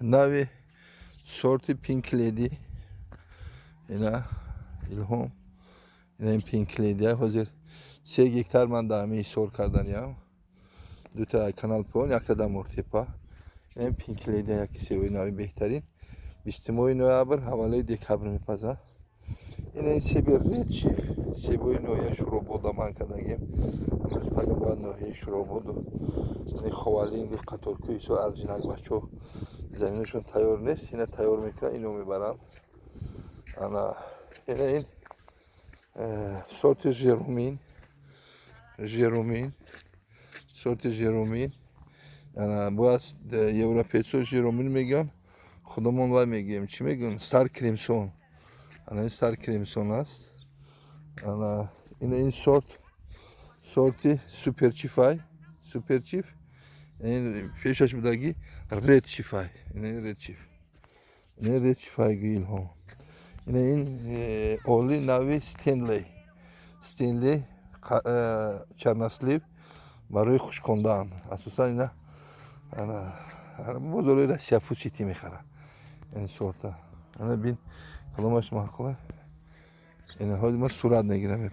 Нави сорти Pink Lady, ина, Илҳом, ина ин Pink Lady. Ҳозир 3 гектар ман дар ҳамин ҳисор карданиям, дута Канал Поён, якта дар Мортепа. Ин Pink Lady яки себои нави беҳтарин, 20-моҳи ноябр, ҳаввалои декабр мепазад. Ина ин себи Red Chief, себои ноҳияи Шуробода ман кардагим. Ҳамрӯз пагам бояд ноҳияи Шурободу Ховалинг, Қаторкӯи Ҳисор, Арҷинак, бачаҳо заминашон тайёр нест, ина тайёр мекунанд, ино мебаранд. Ана ина ин сорти Жерумин, Жерумин, сорти Жерумин. Ана бояд европейцо Жерумин мегӯянд, худамон вай мегӯем, чӣ мегӯянд, Star Crimson. Ана ин Star Crimson аст. Ана ина ин сорт, сорти Super Chief ай, Super Chief. Ин пешаш будаги Red Chief ай, ина ин Red Chief, ина Red Chief ай. Илҳом, ина ин оли нави Стенлей, Стенлей чернослив барои хушкондан. Асосан ина бозорҳои Россия, Food City мехарад ин сорта. Ана бин, каломаш маъқула. Ина ҳозир ма сурат мегирам.